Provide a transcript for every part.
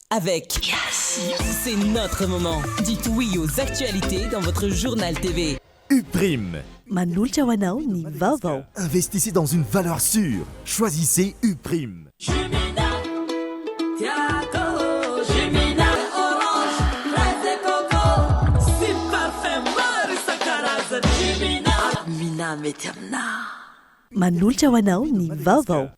Avec Yes C'est notre moment. Dites oui aux actualités dans votre journal TV. Uprime. Manolotra ho anao ny vaovao. Investissez dans une valeur sûre. Choisissez Uprime. Manolotra ho anao ny vaovao.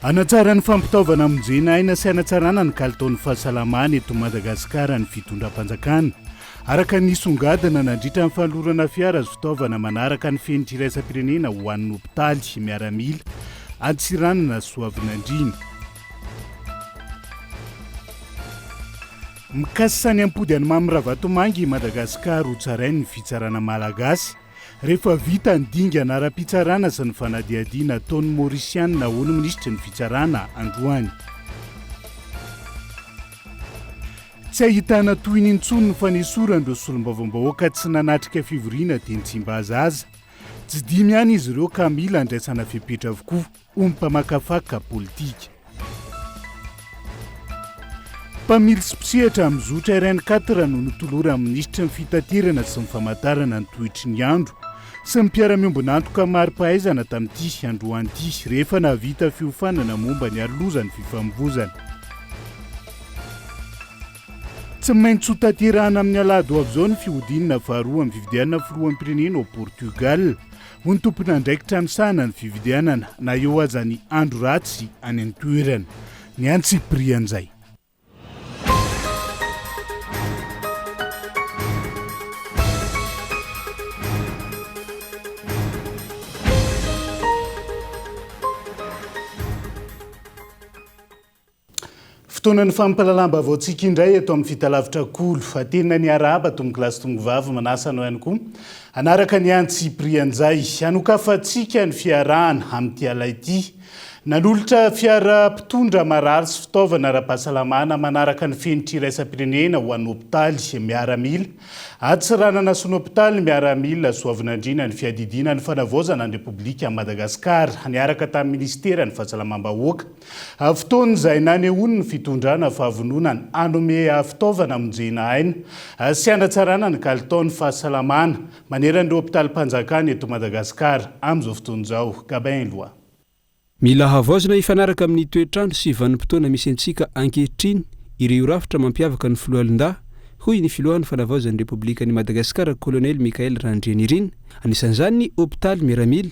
Hanatsara ny fampitaovana hamonjena aina sy hanatsarana ny kalitaon'ny fahasalamana eto Madagasikara ny fitondram-panjakana. Araka ny nisongadina nandritra ny fanolorana fiara sy fitaovana manaraka ny fenitra iraisam-pirenena ho an'ny hopitaly miaramila Antsiranana Soavinandriana. Mikasa ny hampody an'i Mamy Ravatomanga i Madagasikara ho tsarain'ny fitsarana malagasy rehefa vita ny dingana ara-pitsarana sy ny fanadihadiana ataon'ny Maorisianina hoy ny minisitry ny fitsarana androany. Tsy ahitana tohiny intsony ny fanesoran'ireo solombavambahoaka tsy nanatrika fivoriana teny Tsimbazaza. Tsy dimy ihany izy ireo ka mila andraisana fepetra avokoa, hoy ny mpamakafaka politika. Mpamily sy mpisehatra amin'ny zotra RN quatre no notoloran'ny minisitry ny fitaterana sy ny famantarana ny toetry ny andro sy ny mpiara-miombon'antoka mari-pahaizana tamin'ity androany ity rehefa nahavita fiofanana momba ny arolozan'ny fifamoivozana. Tsy maintsy ho tanterahana amin'ny alahady ho avy izao ny fihodinana faharoa amin'ny fifidianana filoham-pirenena ao Portugal. Ho ny tompon'andraikitra misahana ny fifidianana na eo aza ny andro ratsy any an-toerana. Ny antsipirian'izay. Fotoanan'ny fampahalalam-baovaontsika indray eto amin'ny Fitalavitra Kolo. Tena niarahaba tompokolahy sy tompokovavy, manasa anao ihany koa hanaraka ny antsipirian'izay. Hanokafantsika ny fiarahana amin'ity alina ity. Nanolotra fiara mpitondra marary sy fitaovana ara-pahasalamana manaraka ny fenitra iraisam-pirenena ho an'ny hopitaly miaramila Antsiranana sy ny hopitaly miaramila Soavinandriana ny fiadidiana ny fanavaozana ny Repoblikan'i Madagasikara niaraka tamin'ny minisiteran'ny Fahasalamam-bahoaka. Fotoana izay nanehoany ny fitondrana fahavononana hanome fitaovana hamonjena aina sy hanatsarana ny kalitaon'ny fahasalamana manerana ireo hopitalim-panjakana eto Madagasikara amin'izao fotoana izao. Gabin Eloi. Mila havaozina hifanaraka amin'ny toetr'andro sy vanim-potoana misy antsika ankehitriny ireo rafitra mampiavaka ny foloalindahy, hoy ny filohan'ny Fanavaozan'ny Repoblikan'i Madagasikara Kolonely Michaël Randrianirina. Anisan'izany ny hopitaly miaramila.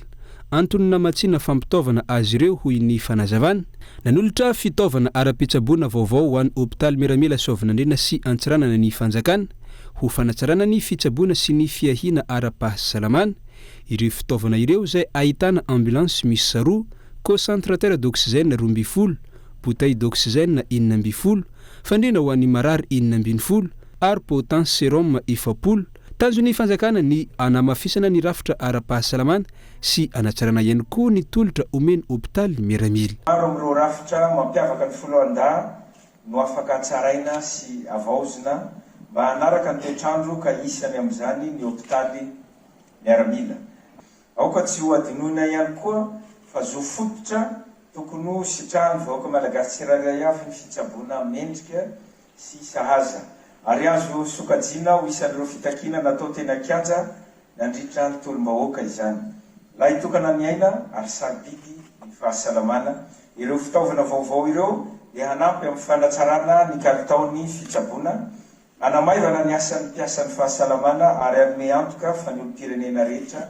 Antony namatsiana fampitaovana azy ireo, hoy ny fanazavana. Nanolotra fitaovana ara-pitsaboana vaovao ho an'ny hopitaly miaramila Soavinandriana sy Antsiranana ny fanjakana, ho fanatsarana ny fitsaboana sy ny fiahiana ara-pahasalamana. Ireo fitaovana ireo izay ahitana ambulance miisa roa, concentrateur d'oxygène 12, bouteille d'oxygène 16, fandriana ho an'ny marary 16 ary potence sérum 40. Tanjon'ny fanjakana ny hanamafisana ny rafitra ara-pahasalamana sy hanatsarana ihany koa ny tolotra omen'ny hopitaly miaramila. Maro amin'ireo rafitra mampiavaka ny foloalindahy no afaka hatsaraina sy havaozina mba hanaraka ny toetr'andro ka isany amin'izany ny hopitaly miaramila. Aoka tsy ho hadinoina ihany koa fa zo fototra tokony ho sitrahan'ny vahoaka malagasy tsirairay avy ny fitsaboana mendrika sy sahaza, ary azo sokajiana ho isan'ireo fitakiana natao teny an-kianja nandritra ny tolom-bahoaka izany. Lahitokana ny aina ary sarobidy ny fahasalamana. Ireo fitaovana vaovao ireo dia hanampy amin'ny fanatsarana ny kalitaon'ny fitsaboana Hanamaivana ny asan'ny mpiasan'ny fahasalamana ary hanome antoka fa ny olom-pirenena rehetra,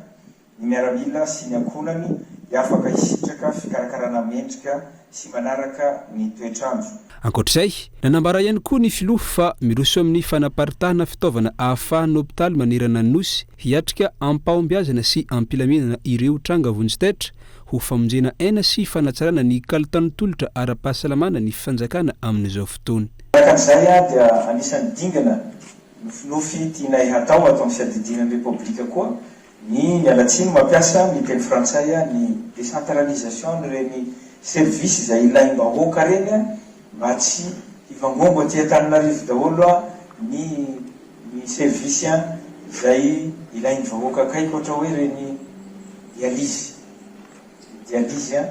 ny miaramila sy ny ankohonany dia afaka hisitraka fikarakarana mendrika sy manaraka ny toetr'andro. Ankoatra izay, nanambara ihany koa ny filoha fa miroso amin'ny fanaparitahana fitaovana ahafahan'ny hopitaly manerana ny Nosy hiatrika am-pahombiazana sy am-pilaminana ireo tranga vonjy taitra ho famonjena aina sy fanatsarana ny kalitaon'ny tolotra ara-pahasalamana ny fanjakana amin'izao fotoana. Araka an'izay dia anisan'ny dingana nofinofy tianay hatao ato amin'ny fiadidiana ny Repoblika koa ny miala tsiny mampiasa ny teny frantsay ny décentralisation an'ireny services izay ilaim-bahoaka ireny mba tsy. Hivangongo aty Antananarivo daholo ny ny service izay ilain'ny vahoaka akaiky ohatra hoe ireny dialyse. Ny dialyse dia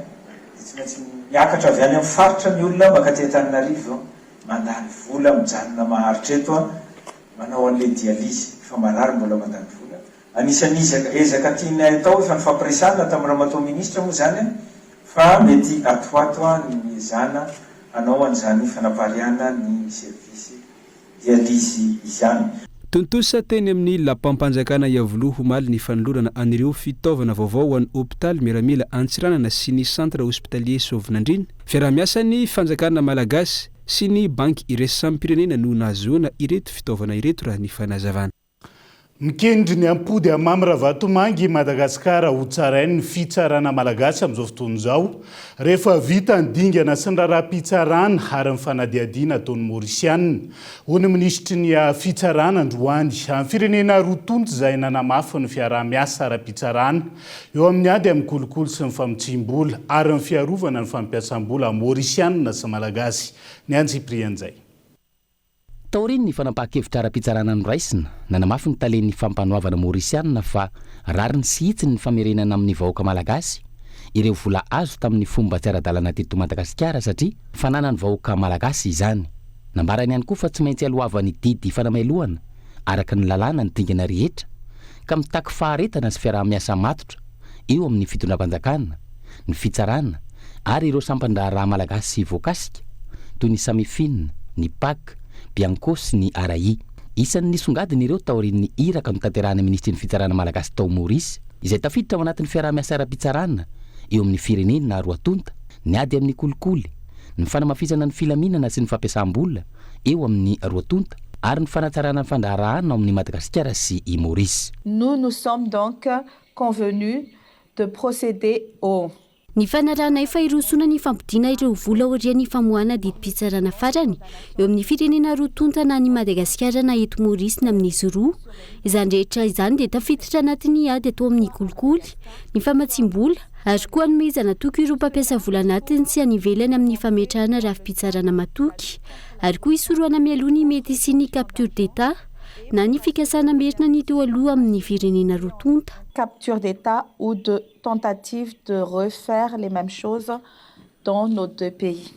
tsy maintsy miakatra avy any amin'ny faritra ny olona mankaty Antananarivo, mandany vola mijanona maharitra eto manao an'ilay dialyse, efa marary mbola mandany vola. Anisan'ny ezaka tianay atao, efa nifampiresahana tamin'i Ramatoa Minisitra moa izany fa mety ato ho ato ny miezahana hanao an'izany fanapariahana ny service dialyse izany. Tontosa teny amin'ny Lapam-panjakana Iavoloha omaly ny fanolorana an'ireo fitaovana vaovao ho an'ny hopitaly miaramila Antsiranana sy ny Centre Hospitalier Soavinandriana. Fiaraha-miasan'ny fanjakana malagasy sy ny Banky iraisam-pirenena no nahazoana ireto fitaovana ireto raha ny fanazavana. Mikendry ny hampody an'i Mamy Ravatomanga i Madagasikara ho tsarain'ny fitsarana malagasy amin'izao fotoana izao, rehefa vita ny dingana sy ny raharaham-pitsarana ary ny fanadihadiana ataon'ny Maorisianina, hoy ny minisitry ny Fitsarana androany. Firenena roa tonta izay nanamafy ny fiaraha-miasa ara-pitsarana eo amin'ny ady amin'ny kolikoly sy ny famotsiam-bola ary ny fiarovana ny fampiasam-bola Maorisianina sy Malagasy. Ny antsipirian'izay. Taorian'ny fanapahan-kevitra ara-pitsarana noraisina, nanamafy ny talen'ny fampanoavana Maorisianina fa rariny sy hitsiny ny famerenana amin'ny vahoaka malagasy ireo vola azo tamin'ny fomba tsy ara-dalana teto Madagasikara satria fananan'ny vahoaka malagasy izany. Nambarany ihany koa fa tsy maintsy aloavan'ny didy fanamelohana araka ny lalàna ny dingana rehetra ka mitaky faharetana sy fiaraha-miasa matotra eo amin'ny fitondram-panjakana, ny fitsarana ary ireo sampan-draharaha malagasy voakasika, toy ny Samifin, ny Pac, Bianco sy ny Arai. Isan'ny nisongadina ireo taorian'ny iraka notanterahan'ny minisitry ny Fitsarana malagasy tao Maurice, izay tafiditra ao anatin'ny fiaraha-miasa ara-pitsarana eo amin'ny firenena roa tonta, ny ady amin'ny kolikoly, ny fanamafisana ny filaminana sy ny fampiasam-bola eo amin'ny roa tonta ary ny fanatsarana ny fandraharahana ao amin'i Madagasikara sy i Maurice. Nous nous sommes donc convenu de procéder au. Nifanarahanay fa hirosoana ny fampodiana ireo vola aorian'ny famoahana didim-pitsarana farany eo amin'ny firenena roa tonta na any Madagasikara na eto Maorisy na amin'izy roa. Izany rehetra izany dia tafiditra anatin'ny ady atao amin'ny kolikoly, ny famatsiam-bola ary koa hanomezana toky ireo mpampiasa vola anatiny sy any ivelany amin'ny fametrahana rafi-pitsarana matoky ary koa hisorohana mialoha ny mety hisian'ny capture d'état na ny fikasana hamerina ny teo aloha amin'ny firenena roa tonta. Capture d'état ou de tentative de refaire les mêmes choses dans nos deux pays.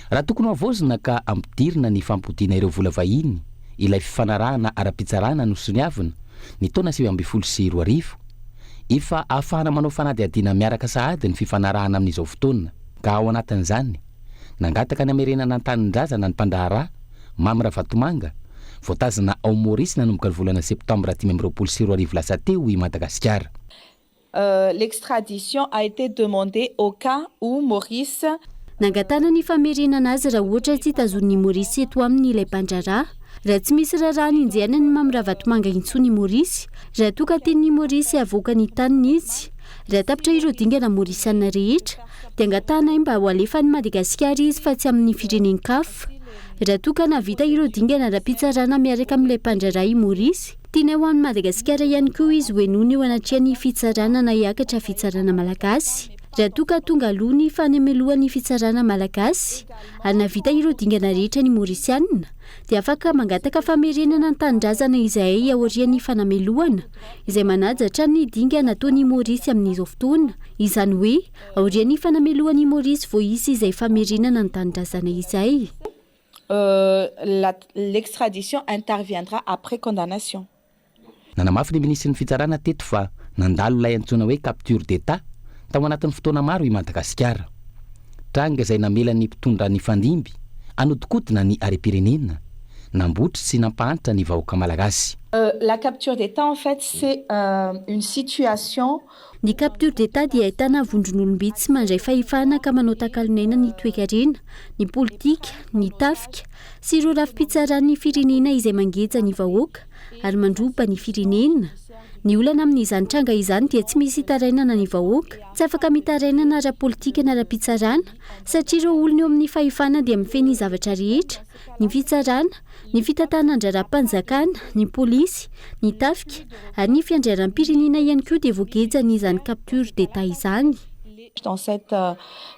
Raha tokony ho havaozina ka ampidirina ny fampodiana ireo vola vahiny ilay fifanarahana ara-pitsarana nosoniavina ny taona 2019, efa ahafahana manao fanadihadiana miaraka sahady ny fifanarahana amin'izao fotoana ka ao anatin'izany nangataka ny hamerenana an-tanindrazana ny mpandraharaha Mamy Ravatomanga, voatazona ao Maorisy nanomboka ny volana septambra 2025 lasa teo i Madagasikara. L'extradition a été demandée au cas où Maurice. Nangatahana ny famerenana azy raha ohatra tsy tazonin'i Maurice eto aminy ilay mpandraharaha. Raha tsy misy raharaha anenjehana an'i Mamy Ravatomanga intsony i Maurice, raha toa ka tian'i Maurice havoaka ny taniny izy. Raha tapitra ireo dingana maorisiana rehetra, dia angatahanay mba ho alefa any Madagasikara izy fa tsy amin'ny firenen-kafa. Raha toa ka nahavita ireo dingana ara-pitsarana miaraka amin'ilay mpandraharaha i Maurice, tianay ho any Madagasikara ihany koa izy hohenoina eo anatrehan'ny fitsarana na hiakatra fitsarana malagasy. Raha toa ka tonga aloha ny fanemelohan'ny fitsarana malagasy ary nahavita ireo dingana rehetra ny Maorisiana, dia afaka mangataka famerenana ny tanindrazana izahay aorian'ny fanamelohana, izay manaja hatrany ny dingana ataon'i Maurice amin'izao fotoana, izany hoe aorian'ny fanamelohan'i Maurice vao hisy izay famerenana ny tanindrazana izay. L'extradition interviendra après condamnation. Nanamafy ny minisitry ny Fitsarana teto fa nandalo ilay antsoina hoe capture d'Etat tao anatin'ny fotoana maro i Madagasikara. Tranga izay namela ny mpitondra nifandimby hanodinkodina ny harem-pirenena, nambotry sy nampahantra ny vahoaka malagasy. La capture d'Etat en fait c'est une situation. Ny capture d'Etat dia ahitana vondron'olom-bitsy mandray fahefana ka manao takalon'aina ny toekarena, ny politika, ny tafika, sy ireo rafi-pitsaran'ny firenena izay mangeja ny vahoaka ary mandroba ny firenena. Ny olana amin'izany tranga izany dia tsy misy itarainana ny vahoaka, tsy afaka mitaraina na ara-politika na ara-pitsarana satria ireo olona eo amin'ny fahefana dia mifehy ny zavatra rehetra, ny fitsarana, ny fitantanan-draharaham-panjakana, ny polisy, ny tafika ary ny fiandrianam-pirenena ihany koa dia voagejan'izany capture d'Etat izany. Dans cette,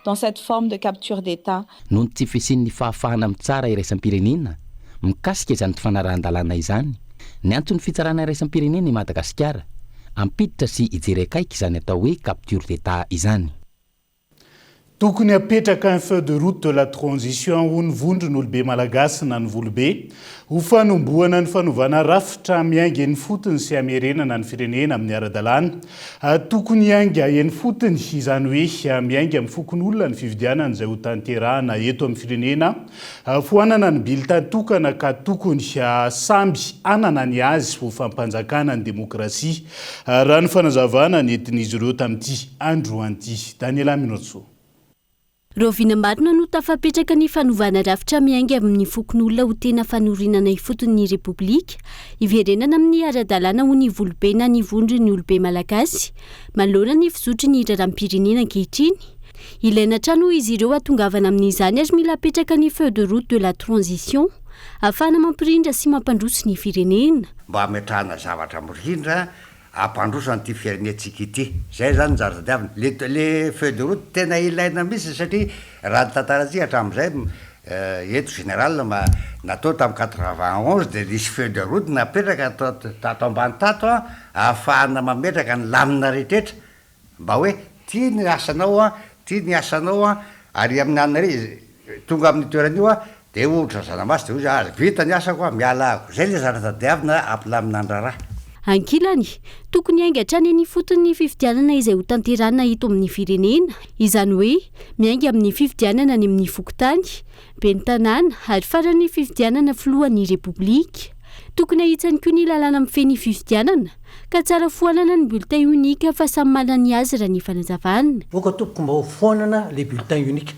dans cette forme de capture d'État. Noho ny tsy fisian'ny fahafahana mitsara iraisam-pirenena mikasika izany tsy fanarahan-dalàna izany, niantso ny fitsarana iraisam-pirenena i Madagasikara hampiditra sy hijery akaiky izany atao hoe capture d'État izany. Tokony hapetraka un feuille de route de la transition ho ny vondron'olobe malagasy na ny volobe, ho fanombohana ny fanovana rafitra miainga eny fotony sy hamerenana ny firenena amin'ny ara-dalàna. Tokony hiainga eny fotony, izany hoe miainga amin'ny fokonolona ny fifidianana izay hotanterahana eto amin'ny firenena. Foanana ny bulletin tokana ka tokony samby hanana ny azy ho fampanjakana ny demokrasia, raha ny fanazavana nentin'izy ireo tamin'ity androany ity. Daniela Minotso. Rahoviana marina no tafapetraka ny fanovana rafitra miainga amin'ny fokonolona ho tena fanorenana ifotony ny Repoblika, hiverenana amin'ny ara-dalàna ho ny volobe na ny vondron'ny olobe malagasy manoloana ny fizotry ny raharaham-pirenena ankehitriny? Ilaina hatrany hoy izy ireo hahatongavana amin'izany ary mila apetraka ny feuille de route de la transition ahafahana mampirindra sy mampandroso ny firenena. Mba hametrahana zavatra mirindra hampandroso an'ity firenentsika ity. Zay zany ny zavatra tadiavina. Le le feuille de route tena ilaina mihitsy satria raha ny tantarantsika hatramin'izay eto général ma natao tamin'ny 91 dia nisy feuille de route napetraka tato ambany tato an, ahafahana mametraka ny lamina rehetrretra mba hoe ty ny asanao an, ty ny asanao an, ary amin'ny anona ry tonga amin'ny toerana io an, dia ohatra zana-maso dia hoy izy ah vita ny asako an, miala aho. Zay le zavatra tadiavina hampilamina ny raharaha. Ankilany, tokony hiainga hatrany eny ifotony ny fifidianana izay hotanterahina eto amin'ny firenena, izany hoe miainga amin'ny fifidianana any amin'ny fokontany, ben'ny tanàna ary farany ny fifidianana filohan'ny Repoblika. Tokony hahitsany koa ny lalàna mifehy ny fifidianana, ka tsara foanana ny bulletin unique fa samy manana ny azy raha ny fanazavana. Aoka tompoko mba ho foanana le bulletin unique.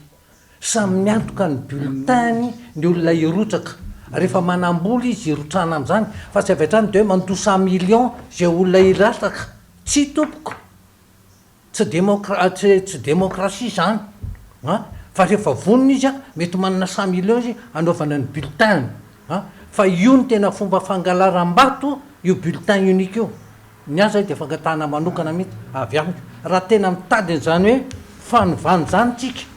Samy miantoka ny bulletin-ny ny olona hirotsaka. Rehefa manam-bola izy hirotsahana amin'izany fa tsy avy hatrany dia hoe mandoa cent millions izay olona hilatsaka. Tsia tompoko. Tsy demokra tsy tsy demokrasia izany an! Fa rehefa vonona izy an, mety manana cent millions izy hanaovana ny bulletin-ny an! Fa io no tena fomba fangalaram-bato io bulletin unique io. Ny ahy zay dia fangatahana manokana mihitsy avy amiko. Raha tena mitady an'izany hoe fanovana izany tsika,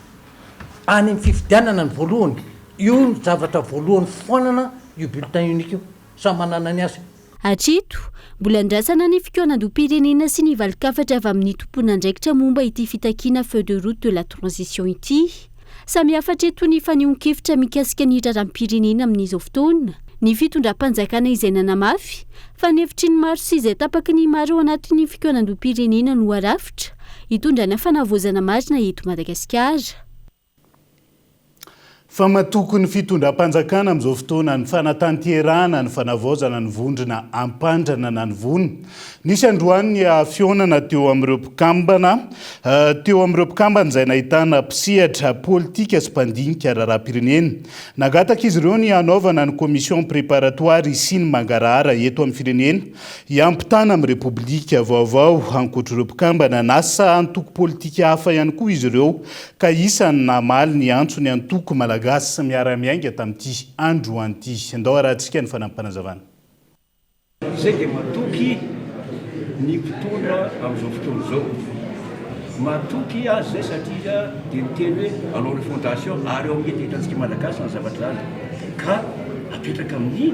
any amin'ny fifidianana ny voalohany, io no zavatra voalohany foanana io bulletin unique io. Samy manana ny azy. Hatreto, mbola andrasana ny fikaonandoham-pirenena sy ny valin-kafatra avy amin'ny tompon'andraikitra momba ity fitakiana feuille de route de la transition ity. Samy hafa hatreto ny fanehoan-kevitra mikasika ny raharaham-pirenena amin'izao fotoana. Ny fitondram-panjakana izay nanamafy fa ny hevitry ny maro sy izay tapaky ny maro ao anatin'ny fikaonandoham-pirenena no harafitra hitondrana fanavaozana marina eto Madagasikara. Fa matoky ny fitondram-panjakana amin'izao fotoana ny fanatanterahana ny fanavaozana ny vondrona Ampandrana na ny Vona. Nisy androany ny fihaonana teo amin'ireo mpikambana teo amin'ireo mpikambana izay nahitana mpisehatra politika sy mpandinika raharaham-pirenena. Nangataka izy ireo ny hanaovana ny commission préparatoire hisian'ny mangarahara eto amin'ny firenena Hiampitana amin'ny Repoblika vaovao ankoatr'ireo mpikambana nasa antoko politika hafa ihany koa izy ireo ka isan'ny namaly ny antso ny antoko Malagasy Miara-Miainga tamin'ity androany ity. Ndao arahantsika ny fanampim-panazavana. Izay dia matoky ny mpitondra amin'izao fotoana izao. Matoky azy izay satria dia miteny hoe hanao refondation ary ao amin'ny hetahetantsika Malagasy izany zavatra izany ka apetraka amin'ny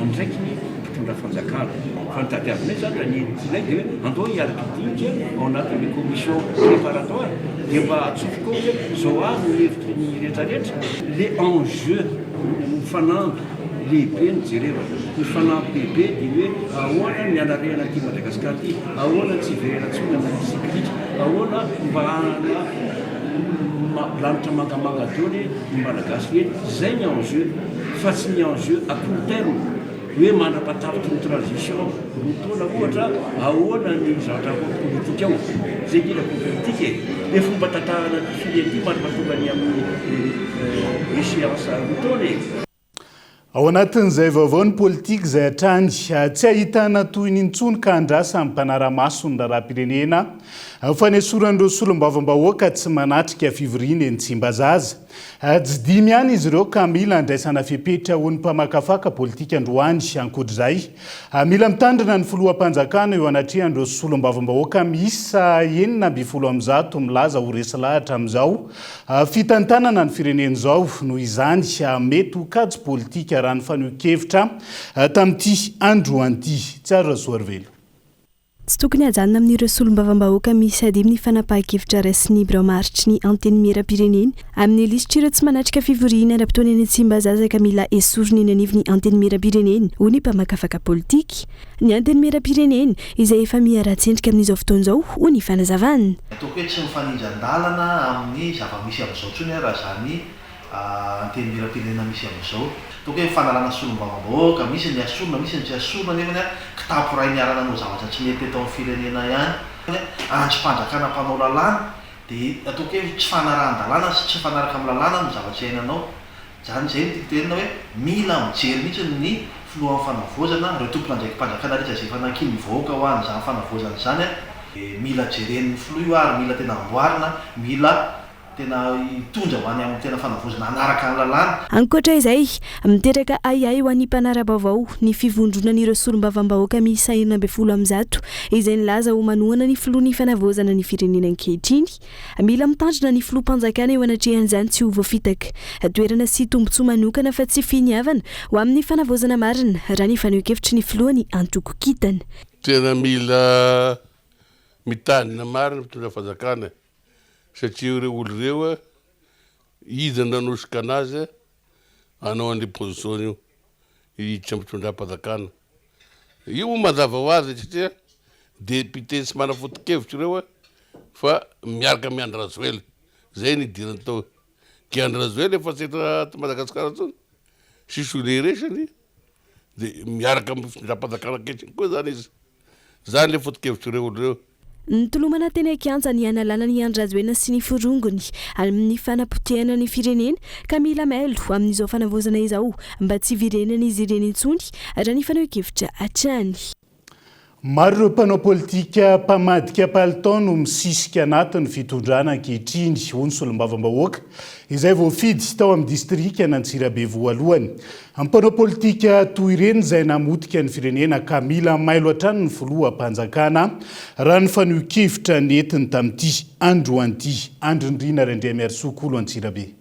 andraikiny mpitondra fanjakana. Fa ny tadiavinay izany raha ny tianay dia hoe andao hiaraka hidinika ao anatin'ny commission préparatoire dia mba atsofoka ao hoe izao avy ny hevitry ny rehetra rehetra. Le enjeu, ny fanamby lehibe no jerena. Ny fanamby lehibe dia ny hoe ahoana ny hanarehana an'ity Madagasikara ity, ahoana ny tsy hiverena intsony amin'ny cyclique, ahoana mba hanana lanitra mangamanga daholo ny Malagasy rehetra. Izay ny enjeu fa tsy ny enjeu à court terme. Hoe mandra-patapitry ny transition roa taona ohatra, ahoana ny zavatra atao politika ao? Zay nge ilay politika e! Le fomba tantarana ity firenena ity mandra-pahatonga ny amin'ny échéance roa taona e! Ao anatin'izay vaovao ny politika izay hatrany tsy ahitana tohiny intsony ka andrasan'ny mpanara-maso ny raharaham-pirenena fanesoran'ireo solombavambahoaka tsy manatrika fivoriana eny Tsimbazaza. Tsy dimy ihany izy ireo ka mila andraisana fepetra ho ny mpamakafaka politika androany. Ankoatr'izay, mila mitandrina ny filoham-panjakana eo anatrehan'ireo solombavambahoaka miisa 116 milaza ho resy lahatra amin'izao fitantanana ny firenena izao. Noho izany, mety ho kajy politika raha ny fanehoan-kevitra tamin'ity androany ity. Tsiaro Rasoarivelo. Tsy tokony hajanona amin'ireo solombavambahoaka miisa dimy ny fanapahan-kevitra raisin'ny birao maharitry ny Antenimierampirenena amin'ny lisitr'ireo tsy manatrika fivoriana ara-potoana eny Tsimbazaza ka mila esorina eny anivon'ny Antenimierampirenena, hoy ny mpamakafaka politika. Ny Antenimierampirenena, izay efa miha ratsy endrika amin'izao fotoana izao, hoy ny fanazavana. Ataoko hoe tsy mifanindran-dalana amin'ny zava-misy amin'izao intsony raha izany Antenimierampirenena misy amin'izao. Ataoko hoe fanalana solombavambahoaka, misy ny asorina, misy ny tsy asorina nefany kitapo iray niara-nanao zavatra tsy nety teto amin'ny firenena ihany. Andrim-panjakana mpanao lalàna dia ataoko hoe tsy fanarahan-dalàna sy tsy mifanaraka amin'ny lalàna no zavatra iainanao. Izany izay no tiako tenenina hoe mila mijery mihitsy ny filohan'ny fanavaozana, ireo tompon'andraiki-panjakana rehetra izay efa nankinin'ny vahoaka ho an'izany fanavaozana izany dia mila jeren'ny filoha io ary mila tena amboarina, mila Tena hitondra ho any amin'ny tena fanavaozana hanaraka ny lalàna. Ankoatra izay, miteraka ahiahy ho an'ny mpanara-baovao ny fivondronan'ireo solombavambahoaka miisa 116 izay nilaza ho manohana ny filoha ny fanavaozana ny firenena ankehitriny. Mila mitandrina ny filoham-panjakana eo anatrehan'izany tsy ho voafitaka toerana sy tombontsoa manokana fa tsy finiavana ho amin'ny fanavaozana marina, raha ny fanehoan-kevitry ny filohan'ny antoko Kintana. Tena mila mitandrina marina mpitondra fanjakana e! Satria ireo olo ireo iza no nanosika anazy hanao an'io position io, hiditra am fitondram-panjakana. Io moa mazava ho azy satria député tsy manana foto-kevitra ireo fa miaraka amin'i Andry Rajoelina, zay no idirany tao. Ka i Andry Rajoelina efa tsy eto Madagasikara intsony, sisy olona iresany. Dia miaraka amin'ny fitondram-panjakana ankehitriny koa izany izy. Izany ilay foto-kevitr'ireo olona ireo. Nitolomana teny an-kianja ny hanalana an'i Andry Rajoelina sy ny forongony amin'ny fanapotehana ny firenena ka mila mailo amin'izao fanavaozana izao mba tsy hiverenan'izy ireny intsony raha ny fanehoan-kevitra hatrany. Maro ireo mpanao politika mpamadika palitao no misisika anatin'ny fitondrana ankehitriny, hoy ny solombavambahoaka izay voafidy tao amin'ny distrikan'Antsirabe voalohany. Mpanao politika toy ireny izay namotika ny firenena ka mila mailo hatrany ny filoham-panjakana raha ny fanehoan-kevitra nentiny tamin'ity androany ity. Andry Nirina Randriamiarisoa Kolo Antsirabe.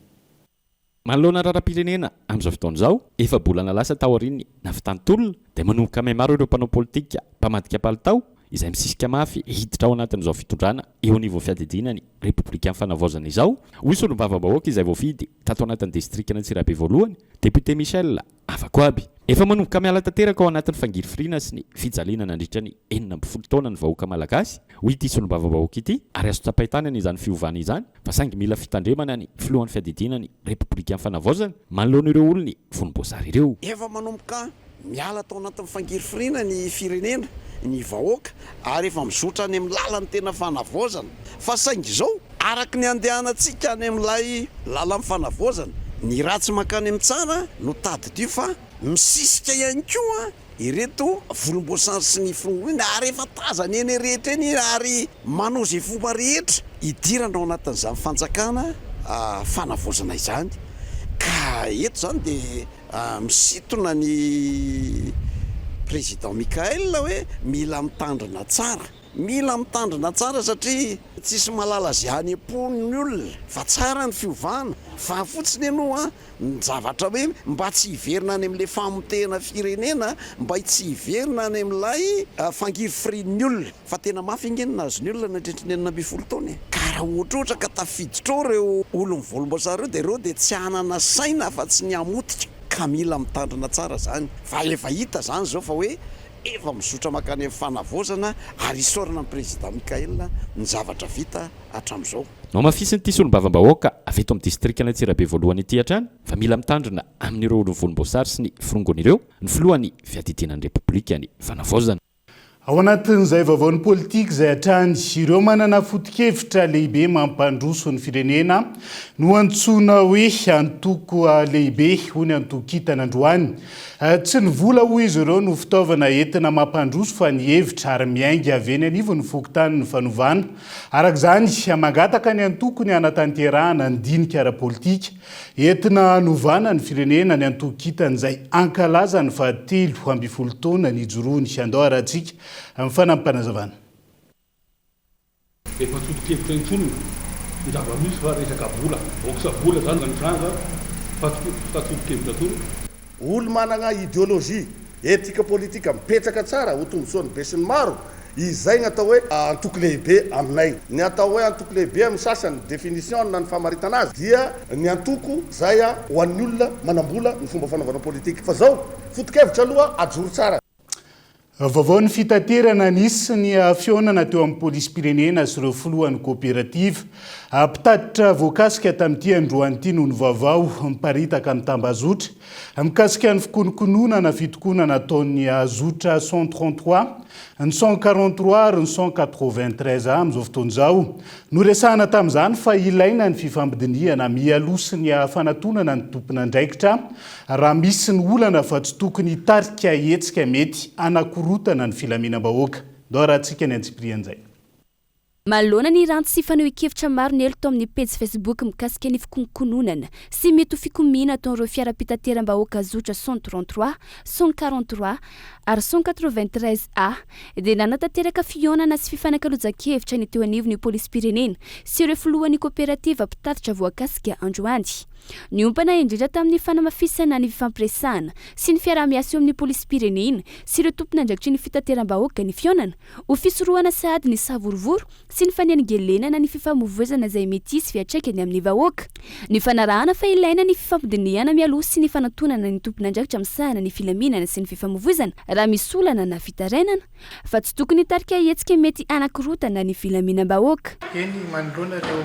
Manoloana ny raharaham-pirenena amin'izao fotoana izao, efa-bolana lasa taorian'ny nahavitany tolona, dia manomboka mihamaro ireo mpanao politika mpamadika palitao izay misisika mafy hiditra ao anatin'izao fitondrana eo anivon'ny fiadidiana ny Repoblikan'ny Fanavaozana izao, hoy solombavambahoaka izay voafidy tato anatin'ny distrikan'Antsirabe voalohany, Député Michel Avakoaby. Efa manomboka miala tanteraka ao anatin'ny fangirifiriana sy ny fijaliana nandritra ny 16 taona ny vahoaka malagasy, hoy ity solombavambahoaka ity, ary azo tsapain-tanana izany fiovana izany fa saingy mila fitandremana ny filohan'ny fiadidiana ny Repoblikan'ny Fanavaozana manoloana ireo olon'ny volomboasary ireo. Efa manomboka miala tao anatin'ny fangirifiriana ny firenena, ny vahoaka ary efa mizotra any amin'ny lalan'ny tena fanavaozana fa saingy izao araka ny andehanantsika any amin'ilay lalan'ny fanavaozana, ny ratsy mankany amin'ny tsara no tadidio fa misisika ihany koa ireto volomboasary sy ny forongony ary efa tazana eny rehetra eny ary manao izay fomba rehetra hidirana ao anatin'izany fanjakana fanavaozana izany ka eto izany dia Misintona ny Président Mickaël hoe mila mitandrina tsara. Mila mitandrina tsara satria tsisy mahalala ze any am-pony ny olona fa tsara ny fiovana fa fotsiny aloha ny zavatra hoe mba tsy hiverina any amin'ilay famotehana firenena, mba tsy hiverina any amin'ilay fangirifirian'ny olona. Fa tena mafy ange ny nahazo ny olona nandritry ny 16 taona e! Ka raha ohatrohatra ka tafiditra ao ireo olon'ny volomboasary ireo dia ireo dia tsy hanana saina afa-tsy ny hamotika. Ka mila mitandrina tsara izany. Fa efa hita izany izao fa hoe efa mizotra mankany amin'ny fanavaozana ary isaorana ny Président Mickaël ny zavatra vita hatramin'izao. Nohamafisin'ity solombavambahoaka avy eto amin'ny distrikan'Antsirabe voalohany ity hatrany fa mila mitandrina amin'ireo olon'ny volomboasary sy ny forongony ireo ny filohan'ny fiadidiana ny Repoblika ny fanavaozana. Ao anatin'izay vaovaon'ny politika izay hatrany, ireo manana foto-kevitra lehibe mampandroso ny firenena no antsoina hoe antoko lehibe, hoy ny antoko Kintana androany. Tsy ny vola hoy izy ireo no fitaovana entina mampandroso fa ny hevitra ary miainga avy eny anivon'ny fokontany ny fanovana. Araka izany, mangataka ny antoko ny hanatanterahana ny dinika ara-politika Entina hanovana ny firenena ny antoko Kintana izay hankalaza ny fahatelo ambifolo taona nijoroany. Andao harahantsika ny fanampim-panazavana. Efa tsy foto-kevitra intsony ny zava-misy fa resaka vola, box vola zany no mitranga fa tsy foto-kevitra intsony. Olo managna ideologie, etika politika mipetraka tsara ho tombotsoan'ny besinimaro, izay ny atao hoe antoko lehibe aminay. Ny atao hoe antoko lehibe amin'ny sasany, definition na ny famaritana azy, dia ny antoko izay ho an'ny olona manam-bola ny fomba fanaovana politika. Fa zao, foto-kevitra aloha ajoro tsara. Vaovao ny fitaterana, Nisy ny fihaonana teo amin'ny polisim-pirenena sy ireo filohan'ny kaoperativa mpitatitra voakasika tamin'ity androany ity noho ny vaovao miparitaka amin'ny tambazotra mikasika ny fikonokononana fitokonana ataon'ny zotra 133, ny 143 ary ny 193 A amin'izao fotoana izao. Noresahana tamin'izany fa ilaina ny fifampidinihana mialoha sy ny fanatonana ny tompon'andraikitra Raha misy ny olana fa tsy tokony hitarika hetsika mety hanakorotana ny filaminam-bahoaka. Ndao arahantsika ny antsipirian'izay. Manoloana ny ranty sy fanehoan-kevitra maro niely tao amin'ny pejy Facebook mikasika ny fikononkononana sy mety ho fikomiana ataon'ireo fiara-pitateram-bahoaka zotra 133, 143 ary 193 A dia nanatanteraka fihaonana sy fifanakalozan-kevitra ny teo anivon'ny polisim-pirenena sy ireo filohan'ny koperativa mpitatitra voakasika androany. Niompana indrindra tamin'ny fanamafisana ny fifampiresahana sy ny fiaraha-miasa eo amin'ny polisim-pirenena sy ireo tompon'andraikitry ny fitateram-bahoaka ny fihaonana, ho fisorohana sahady ny savorovoro sy ny fanelingelenana ny fifamoivoizana izay mety hisy fiantraikany amin'ny vahoaka. Ny fanarahana fa ilaina ny fifampidinihana mialoha sy ny fanantonana ny tompon'andraikitra misahana ny filaminana sy ny fifamoivoizana raha misy olana na fitarainana. Fa tsy tokony hitarika hetsika mety hanakorotana ny filaminam-bahoaka. Eny, manoloana ireo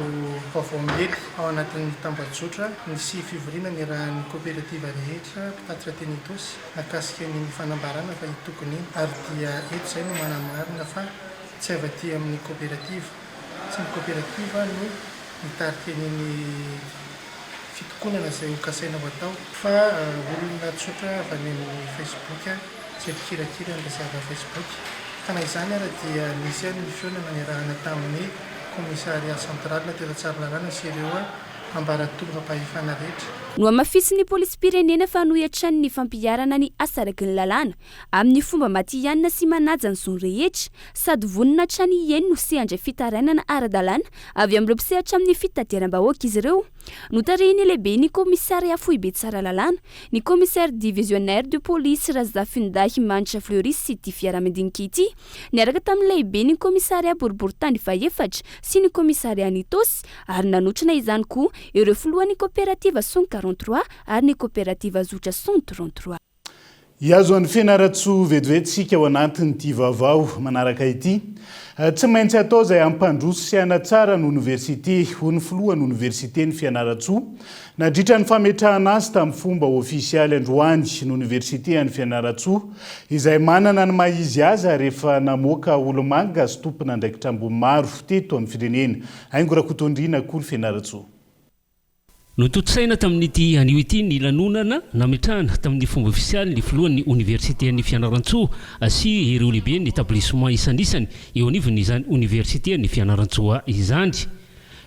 vaovao miely ao anatin'ny tambajotra, nisy fivoriana niarahan'ny koperativa rehetra mpitatitra teny Itaosy nahakasika ny fanambarana fa hitokona iny ary dia eto izay no manamarina fa tsy avy aty amin'ny koperativa, tsy ny koperativa no nitarika an'iny fitokonana izay ho kasaina ho atao fa olona tsotra avy any amin'ny Facebook izay mpikirakira ny resaka Facebook. Ka na izany ara dia nisy ihany ny fihaonana niarahana tamin'ny Commissariat Central teto Tsaralalàna sy ireo ambaratongam-pahefana rehetra. Nohamafisin'ny polisim-pirenena fa hanohy hatrany ny fampiharana ny asa araka ny lalàna, amin'ny fomba matihanina sy manaja ny zon'ny rehetra, sady vonona hatrany hihaino sy handray fitarainana ara-dalàna avy amin'ireo mpisehatra amin'ny fitateram-bahoaka izy ireo. Notarihin'ny lehiben'ny kaomisarià foibe Tsaralalàna, ny commissaire divisionnaire de police Razafindahy Manitra Fleuris ity fiaraha-midinika ity, niaraka tamin'ny lehiben'ny kaomisarià boriborintany fahefatra sy ny kaomisariàn'Itaosy ary nanotrona izany koa ireo filohan'ny kaoperativa 143 ary ny kaoperativa zotra 133. Hihazo an'i Fianarantsoa vetivety isika ao anatin'ity vaovao manaraka ity. Tsy maintsy atao izay hampandroso sy hanatsara ny oniversite, hoy ny filohan'ny oniversiten'i Fianarantsoa, nandritra ny fametrahana azy tamin'ny fomba ofisialy androany ny oniversite any Fianarantsoa, izay manana ny maha izy azy ary efa namoaka olomanga sy tompon'andraikitra ambony maro teto amin'ny firenena. Haingo Rakotondriana Kolo Fianarantsoa. Notontosaina tamin'ity anio ity ny lanonana nametrahana tamin'ny fomba ofisialy ny filohan'ny oniversitean'i Fianarantsoa sy ireo lehiben'ny etablissement isanisany eo anivon'izany oniversitean'i Fianarantsoa izany.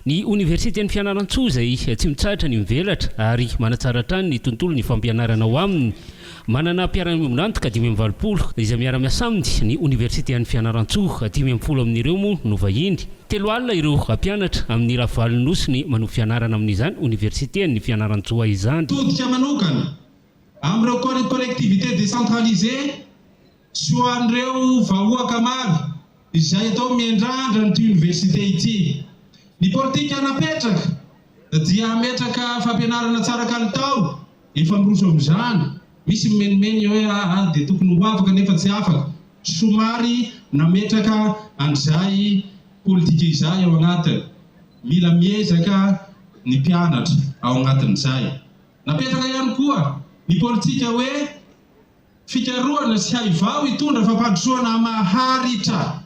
Ny oniversiten'i Fianarantsoa izay tsy mitsahatra ny mivelatra ary manatsara hatrany ny tontolon'ny fampianarana ao aminy. Manana mpiara-miombon'antoka 85 izay miara-miasa aminy ny oniversitean'i Fianarantsoa, 15 amin'ireo moa no vahiny. 30 ireo mpianatra amin'ny lafivalon'ny Nosy ny manohy fianarana amin'izany oniversitean'i Fianarantsoa izany. Todika manokana amin'ireo collectivités décentralisées sy ho an'ireo vahoaka maro izay atao miandrandra an'ity oniversite ity. Ny politika napetraka dia hametraka fampianarana tsara kalitao, efa miroso amin'izany, misy mimenomenona hoe aa dia tokony ho afaka nefa tsy afaka. Somary nametraka an'izay politika izay ao anatiny. Mila miezaka ny mpianatra ao anatin'izay. Napetraka ihany koa ny politika hoe. Fikarohana sy haivao hitondra fampandrosoana maharitra.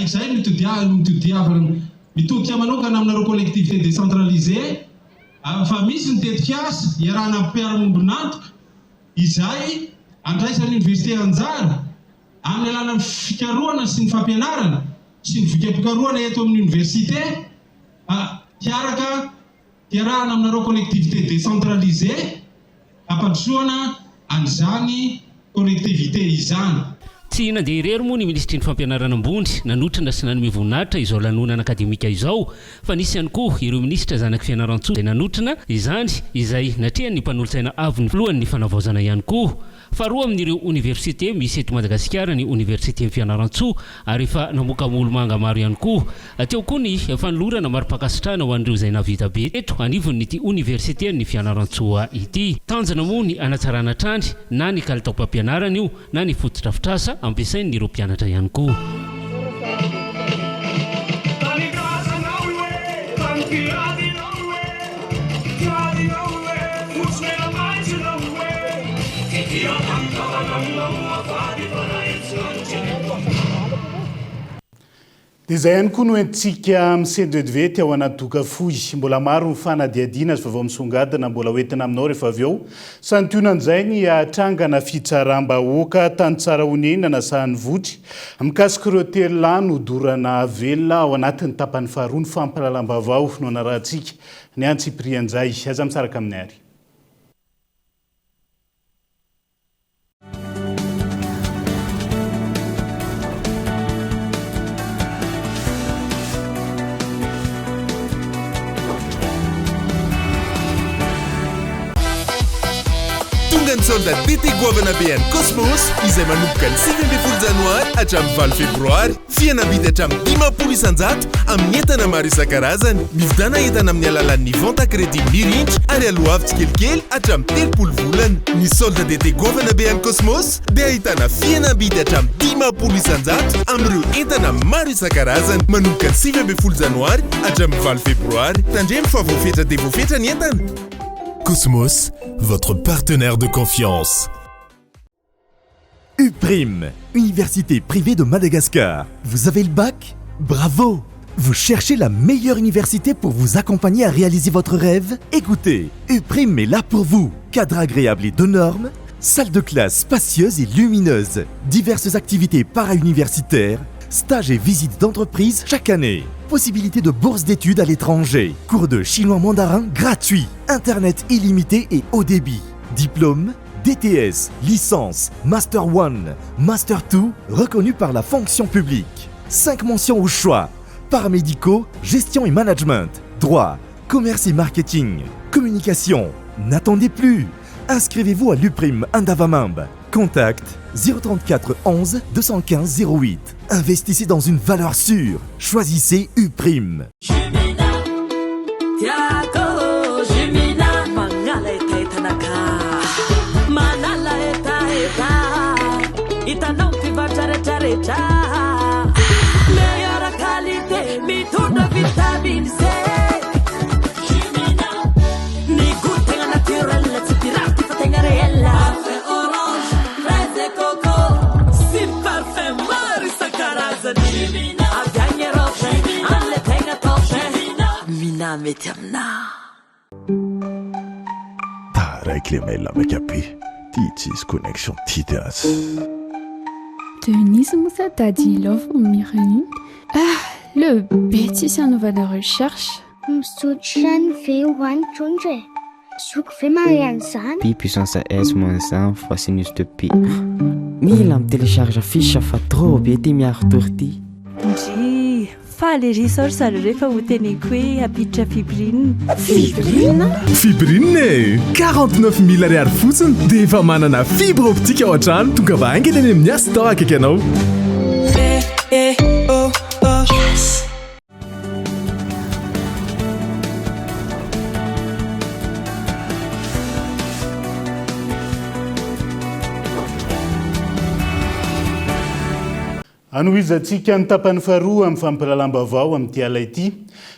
Izay no itodiavana, mitodika manokana aminareo collectivités décentralisées fa misy ny tetikasa iarahana amin'ny mpiara-miombon'antoka izay andraisan'ny Université anjara amin'ny alalan'ny fikarohana sy ny fampianarana sy ny voka-pikarohana eto amin'ny Université hiaraka hiarahana aminareo collectivités décentralisées hampandrosoana an'izany collectivité izany. Tsy nandeha irery moa ny minisitry ny Fampianarana ambony nanotrona sy nanome voninahitra izao lanonana akademika izao fa nisy ihany koa ireo minisitra zanak'i Fianarantsoa izay nanotrona izany izay natrehan'ny mpanolotsaina avon'ny filohan'ny fanavaozana ihany koa. Faharoa amin'ireo oniversite misy eto Madagasikara ny oniversiten'i Fianarantsoa ary efa namoaka olomanga maro ihany koa. Teo koa ny fanolorana mari-pankasitrahana ho an'ireo izay nahavita be teto anivon'ity oniversiten'i Fianarantsoa ity. Tanjona moa ny hanatsarana hatrany na ny kalitaom-pampianarana io na ny fotodrafitrasa ampiasain'ireo mpianatra ihany koa. Dia izay ihany koa no entintsika misendovetivety ao anaty doka fohy. Mbola maro ny fanadihadiana sy vaovao misongadina mbola ho entina aminao rehefa avy eo. Santionan'izay ny trangana fitsaram-bahoaka tany Tsarahonenana Sahanivotry mikasika ireo telolahy nodorana velona ao anatin'ny tapany faharoa ny fampahalalam-baovao no anarahantsika ny antsipirian'izay. Aza misaraka aminay ary. Tonga ny solde d'été goavana be an'i Cosmos izay manomboka ny 19 janoary hatramin'ny 8 febroary. Fihenam-bidy hatramin'ny 50% amin'ny entana maro isan-karazany. Mividiana entana amin'ny alalan'ny vente à crédit mirindra ary aloavy tsikelikely hatramin'ny 30 volana. Ny solde d'été goavana be an'i Cosmos dia ahitana fihenam-bidy hatramin'ny 50% amin'ireo entana maro isan-karazany manomboka ny 19 janoary hatramin'ny 8 febroary. Tandremo fa voafetra dia voafetra ny entana. Cosmos, votre partenaire de confiance. UPRIM, Université privée de Madagascar. Vous avez le bac Bravo Vous cherchez la meilleure université pour vous accompagner à réaliser votre rêve Écoutez, UPRIM est là pour vous. Cadre agréable et de normes, salle de classe spacieuse et lumineuse, diverses activités para-universitaires, stages et visites d'entreprise chaque année. Possibilité de bourse d'études à l'étranger, cours de chinois mandarin gratuit, internet illimité et haut débit, diplôme, DTS, licence, Master 1, Master 2, reconnu par la fonction publique. 5 mentions au choix. Paramédicaux, gestion et management, droit, commerce et marketing, communication. N'attendez plus. Inscrivez-vous à l'UPRIM Andavamamba. Contact 034 11 215 08. Investissez dans une valeur sûre. Choisissez UPRIM. Mina mety aminà. Taraiky le mail maika be, ty tsisy connexion ty tena tsy. Denise moa sa Daddy Love no mihira an'iny? Ah! Le be tsisy hanaovana recherche. Misotro rano ve ho any trondro e? Zoky ve mahay an'izany? Pi puissance s moins 1 fois sinus de pi. Mila mi-télécharge fiche fa trop be ty miaro tour ty. Ndrii, faly ery izao ry zareo rehefa ho teneniko hoe hampiditra fibrine. Fibrine? Fibrine e! 49 mille ariary fotsiny dia efa manana fibre optique ao an-trano. Tongava haingana eny amin'ny Astor akaiky anao. E, E, O, O. Yes! Hanohizantsika ny tapany faharoa amin'ny fampahalalam-baovao amin'ity alina ity.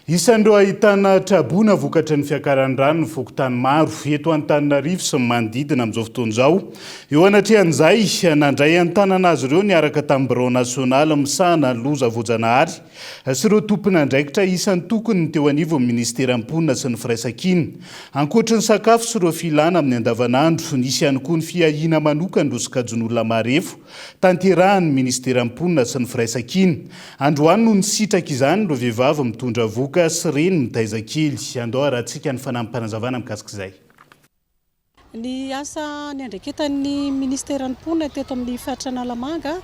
Isan'ireo ahitana traboina vokatry ny fiakaran'ny rano ny fokontany maro eto Antananarivo sy ny manodidina amin'izao fotoana izao. Eo anatrehan'izay, nandray an-tanana azy ireo niaraka tamin'ny birao nasionaly misahana ny loza voajanahary sy ireo tompon'andraikitra isan-tokony ny teo anivon'ny minisiteran'ny mponina sy ny firaisankina. Ankoatry ny sakafo sy ireo filana amin'ny andavanandro, nisy ihany koa ny fiahiana manokana ireo sokajin'olona marefo tanterahan'ny minisiteran'ny mponina sy ny firaisankina. Androany no nisitraka izany ireo vehivavy mitondra vohoka sy reny mitaiza kely. Andao harahantsika ny fanampim-panazavana mikasika izay. Ny asa niandraiketan'ny Minisiteran'ny Mponina teto amin'ny faritra Analamanga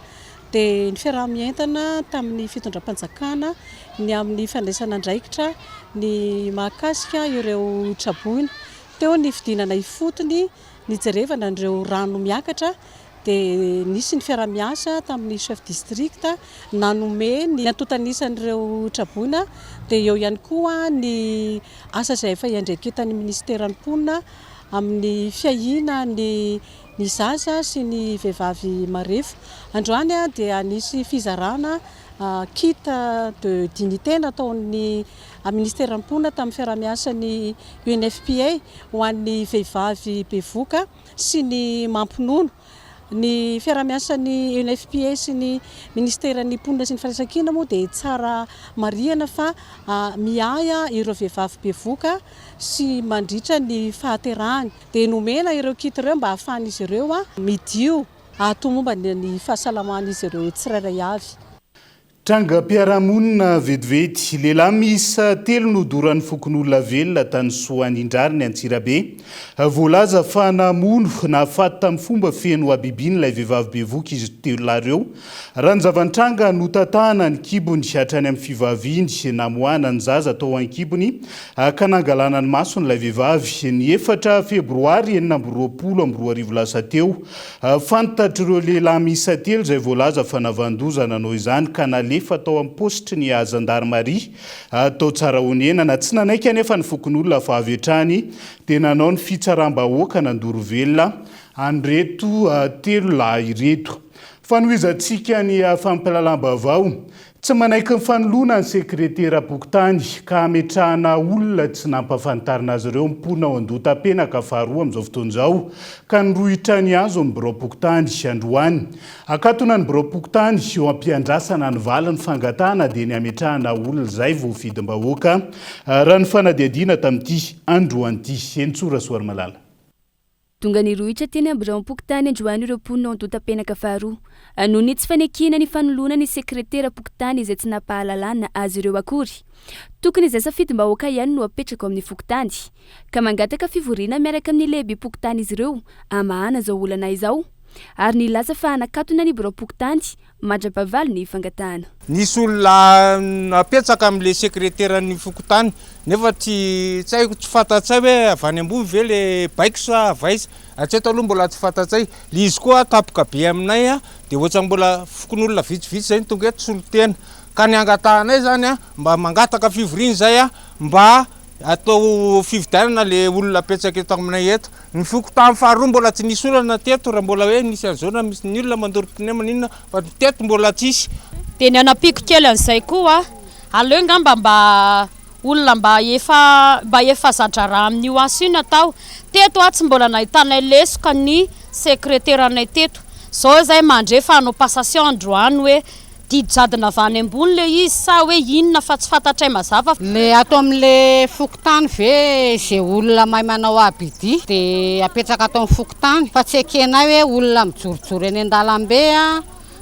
dia ny fiaraha-mientana tamin'ny fitondram-panjakana ny amin'ny fandraisana andraikitra ny mahakasika ireo traboina. Teo ny fidinana ifotony nijerevana an'ireo rano miakatra dia nisy ny fiaraha-miasa tamin'ny chef district nanome ny antontan'isan'ireo traboina dia eo ihany koa ny asa izay efa iandraiketan'ny minisiteran'ny mponina amin'ny fiahiana ny ny zaza sy ny vehivavy marefo. Androany dia nisy fizarana kit de dignité nataon'ny minisiteran'ny mponina tamin'ny fiaraha-miasan'ny UNFPA ho an'ny vehivavy bevoka sy ny mampinono. Ny fiaraha-miasan'ny UNFPA sy ny Minisiteran'ny Mponina sy ny Firaisankina moa dia tsara marihana fa miahy ireo vehivavy bevoka sy mandritra ny fahaterahany. Dia nomena ireo kit ireo mba hahafahan'izy ireo midio hahatomombana ny fahasalaman'izy ireo tsirairay avy. Trangam-piarahamonina vetivety. Lehilahy miisa telo nodoran'ny fokonolona velona tany Soanindrariny Antsirabe. Voalaza fa namono nahafaty tamin'ny fomba feno habibiana ilay vehivavy bevoka izy telo lahy ireo. Raha ny zava-nitranga, notatahana ny kibony hatrany amin'ny fivaviany, namoahana ny zaza tao an-kibony ka nangalana ny mason'ilay vehivavy. Ny efatra febroary 2026 lasa teo, Fantatr'ireo lehilahy miisa telo izay voalaza fa navandoza nanao izany ka nalefa tao amin'ny paositry ny zandarimaria tao Tsarahonenana. Tsy nanaiky anefa ny fokonolona fa avy hatrany dia nanao ny fitsaram-bahoaka nandoro velona an'ireto telo lahy ireto. Fanohizantsika ny fampahalalam-baovao. Tsy manaiky ny fanoloana ny sekreteram-pokontany ka hametrahana olona tsy nampahafantarina azy ireo ny mponina ao Andohatapenaka faharoa amin'izao fotoana izao ka nirohitra nihazo ny biraom-pokontany androany. Akatona ny biraom-pokontany eo am-piandrasana ny valin'ny fangatahana dia ny hametrahana olona izay voafidim-bahoaka raha ny fanadihadiana tamin'ity androany ity. Henintsoa Rasoarimalala. Tonga nirohitra teny amin'ny biraom-pokontany androany ireo mponina ao Andotapenaka faharoa. Noho ny tsy fanekena ny fanoloana ny sekreteram-pokontany izay tsy nampahalalana azy ireo akory. Tokony izay safidim-bahoaka ihany no apetraka ao amin'ny fokontany. Ka mangataka fivoriana miaraka amin'ny lehibem-pokontany izy ireo hamahana izao olana izao. Ary nilaza fa hanakatona ny biraom-pokontany mandra-pahavaly ny fangatahana. Nisy olona napetraka amin'ilay sekreteran'ny fokontany nefa tsy tsy haiko tsy fantatsay hoe avy any ambony ve le baiko sa avy aiza, hatreto aloha mbola tsy fantatsay, le izy koa tampoka be aminay a, de ohatran'ny mbola fokonolona vitsivitsy zay no tonga eto solontena, ka ny angatahanay zany a mba mangataka fivoriana zay a mba atao fifidianana le olona apetraka eto aminay eto. Ny fokontany faharoa mbola tsy nisy olana teto raha mbola hoe nisy an'izao na misy ny olona mandoro pneu maninona fa teto mbola tsisy. Dia ny hanampiako kely an'izay koa, aleo ngamba mba olona mba efa mba efa za-draharaha amin'io asa io no atao. Teto aho tsy mbola nahitanay lesoka ny sekreteranay teto. Izao izahay mandre fa hanao passation androany hoe Didy jadona avy any ambony le izy sa hoe inona fa tsy fantatray mazava. Le ato amle fokontany ve ze olona mahay manao abidia de apetraka ato am fokontany fa tsy ekenay hoe olona mijorojoro eny andalambe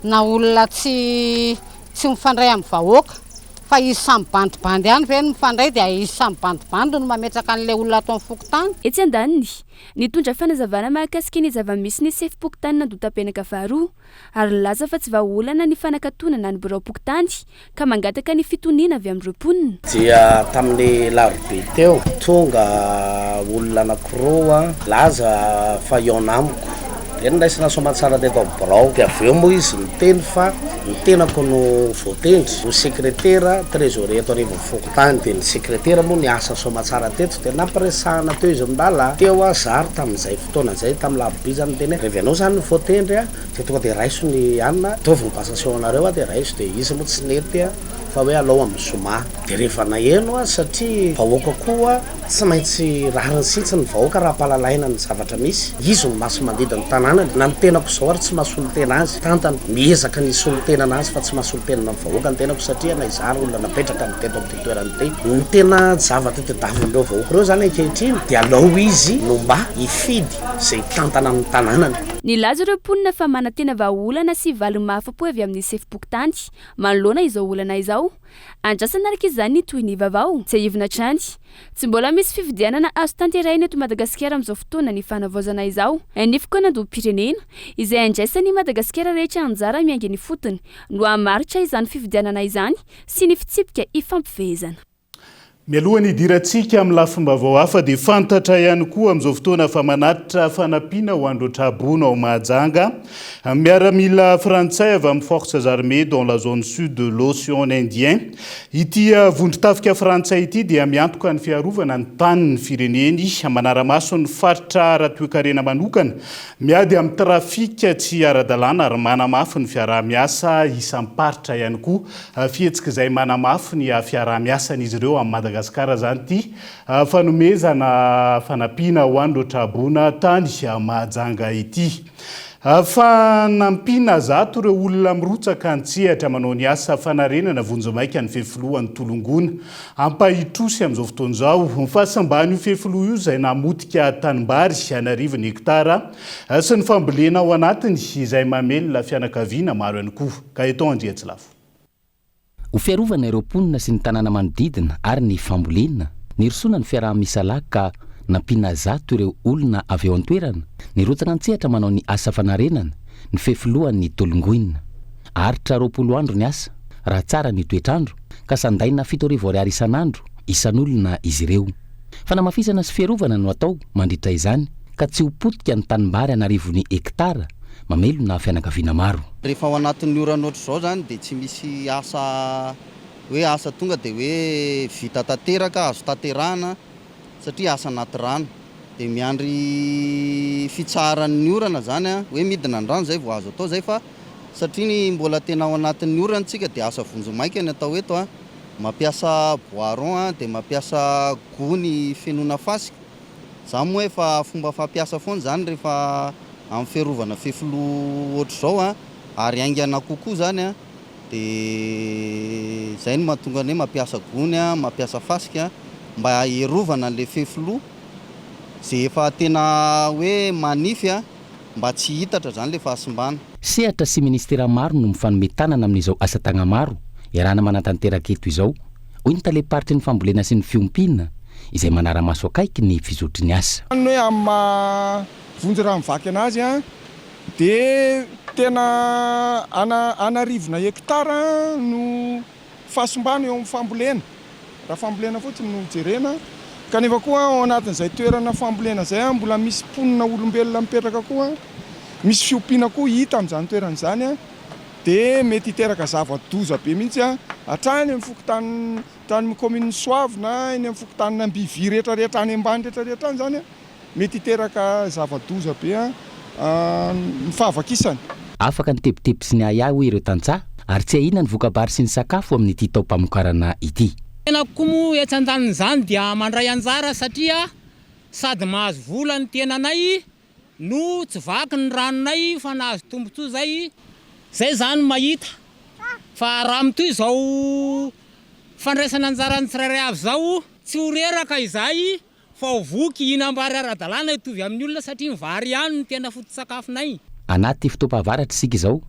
na olona tsy tsy mifandray am vahoaka fa izy samy bandibandy ihany ve no mifandray de izy samy bandibandy no mametraka anle olona ato am fokontany. Etsy andaniny, nitondra fanazavana mahakasika ny zava-misy ny sefom-pokontanin'Andotapenaka faharoa, ary nilaza fa tsy vahaolana ny fanakatonana ny biraom-pokontany ka mangataka ny fitoniana avy amin'ireo mponina. Dia tamin'ny alarobia teo, tonga olona anankiroa nilaza fa hihaona amiko. Dia noraisina soamantsara teto amin'ny birao. Dia avy eo moa izy niteny fa ny tenako no voatendry ho sekretera trésorier eto anivon'ny fokontany. Dia ny sekretera moa niasa soamantsara teto dia nampiresahana teo izy mirahalahy. Teo aho zary tamin'izay fotoana izay, tamin'ny alarobia izany niteny hoe revy anao izany no voatendry a! Dia tonga dia raiso ny anona, ataovy ny passation anareo dia raiso. Dia izy moa tsy nety. fa hoe alao amin'ny zoma. Dia rehefa naheno aho satria vahoaka koa tsy maintsy rariny sy hitsiny ny vahoaka raha ampahalalaina ny zavatra misy. Izy no masi-mandidy ny tanànany. Na ny tenako izao ary tsy mahasolo tena azy. Tantana. Miezaka ny hisolo tenana azy fa tsy mahasolo tenana ny vahoaka ny tenako satria na izaho ary olona napetraka ny teto amin'ity toerana ity. Ny tena zavatra tadiavin'ireo vahoaka ireo izany ankehitriny dia alao izy no mba hifidy izay hitantana ny tanànany. Nilaza ireo mponina fa manantena vahaolana sy valiny mahafa-po avy amin'ny sefom-pokontany manoloana izao olana izao. Andrasana araka izany ny tohin'ny vaovao. Tsiahivina hatrany, tsy mbola misy fifidianana azo tanterahina eto Madagasikara amin'izao fotoana ny fanavaozana izao. Ny fikaonandoham-pirenena, izay andraisan'i Madagasikara rehetra anjara miainga eny ifotony, no hamaritra izany fifidianana izany sy ny fitsipika ifampifehezana. Mialohan'ny hidirantsika amin'ny lafim-baovao hafa dia fantatra ihany koa amin'izao fotoana fa manatitra fanampiana ho an'ireo tra-boina ao Mahajanga miaramila frantsay avy amin'ny Forces Armées dans la zone sud de l'Ocean Indien. Ity vondron-tafika frantsay ity dia miantoka ny fiarovana ny tanin'ny fireneny, manara-maso ny faritra ara-toekarena manokana, miady amin'ny trafika tsy ara-dalàna ary manamafy ny fiaraha-miasa isam-paritra ihany koa. Fihetsika izay manamafy ny fiaraha-miasan'izy ireo amin'i Madagasikara izany ity fanomezana fanampiana ho an'ireo traboina tany Mahajanga ity. Fanampiana zato ireo olona mirotsaka an-tsehatra manao ny asa fanarenana vonjimaika ny fefilohan'i Tolongoina Ampahitrosy amin'izao fotoana izao. Ny fahasimban'io fefiloha io izay namotika tanimbary an'arivony hektara sy ny fambolena ao anatiny izay mamelona fianakaviana maro ihany koa. Gaëtan Andriatsilafo. Ho fiarovana ireo mponina sy ny tanàna manodidina ary ny fambolena, nirosoana ny fiaraha-misalahy ka nampiana zato ireo olona avy eo an-toerana nirotsaka an-tsehatra manao ny asa fanarenana ny fefilohan'ny Tolongoina. Haharitra 20 andro ny asa, raha tsara ny toetr'andro, ka sandaina 7000 ariary isan'andro, isan'olona izy ireo. Fanamafisana sy fiarovana no atao mandritra izany ka tsy ho potika ny tanimbary an'arivony hektara mamelona fianakaviana maro. Rehefa ao anatin'ny orana ohatr'izao izany dia tsy misy asa hoe asa tonga dia hoe vita tanteraka, azo tanterahana satria asa anaty rano. Dia miandry fitsaharan'ny orana izany hoe midina ny rano izay vao azo atao izay fa satria ny mbola tena ao anatin'ny orana isika dia asa vonjimaika ny atao eto a. Mampiasa bois rond dia mampiasa gony fenoina fasika. Izany moa efa fomba fampiasa foana izany rehefa amin'ny fiarovana fefiloha ohatr'izao ary haingana kokoa izany dia izay no mahatonga ny hoe mampiasa gony, mampiasa fasika mba hiarovana an'ilay fefiloha izay efa tena hoe manify mba tsy hitatra izany ilay fahasimbana. Sehatra sy minisitera maro no mifanome tanana amin'izao asa tagnamaro iarahana manatanteraka eto izao, hoy ny talem-paritry ny fambolena sy ny fiompiana, izay manara-maso akaiky ny fizotry ny asa. Ny hoe amin'ny maha vonjy rano vaky anazy dia tena ana an'arivona hektara no fahasimbana eo amin'ny fambolena, raha fambolena fotsiny no jerena, kanefa koa ao anatin'izay toerana fambolena izay mbola misy mponina olombelona mipetraka koa, misy fiompiana koa hita amin'izany toerana izany dia mety hiteraka zava-doza be mihitsy hatrany amin'ny fokontany, hatrany amin'ny kaominin'i Soavina, eny amin'ny fokontanin'Ambivia rehetrarehetra any ambany rehetrarehetra any izany. Mety hiteraka zava-doza be ny fahavakisana. Afaka ny tebiteby sy ny ahiahy hoy ireo tantsaha ary tsy ahiana ny voka-bary sy ny sakafo amin'ity taom-pamokarana ity. Tena koa moa etsy andanin'izany dia mandray anjara satria sady mahazo vola ny tenanay no tsy vaky ny ranonay fa nahazo tombotsoa zay. Zay zany mahita fa raha mitohy izao fandraisana anjaran'ny tsirairay avy izao tsy ho reraka izahay Fa ho voky hihinam-bary ara-dalàna hitovy amin'ny olona satria ny vary ihany no tena foto-tsakafonay. Anaty fotoam-pahavaratra isika izao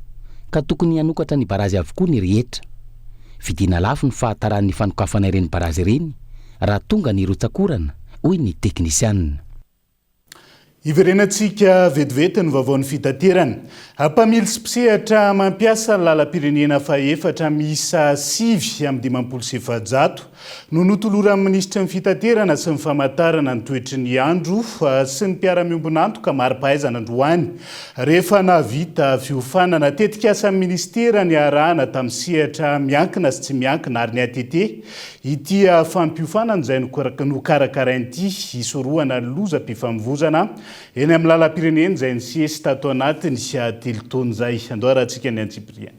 ka tokony hanokatra ny barazy avokoa ny rehetra. Vidiana lafo ny fahataran'ny fanokafana ireny barazy ireny raha tonga ny rotsak'orana, hoy ny teknisianina. Hiverenantsika vetivety ny vaovaon'ny fitaterana. Mpamily sy mpisehatra mampiasa ny lalam-pirenena fahefatra miisa 459 no notoloran'ny minisitry ny Fitaterana sy ny famantarana ny toetry ny andro sy ny mpiara-miombon'antoka mari-pahaizana androany rehefa nahavita fiofanana. Tetikasan'ny minisitera niarahana tamin'ny sehatra miankina sy tsy miankina ary ny ATT Ity fampiofanana izay nokarakaraina ity hisorohana ny lozam-pifamoivozana eny amin'ny lalam-pirenena izay nisesy tato anatiny telo taona izay. Andao arahantsika ny antsipiriany.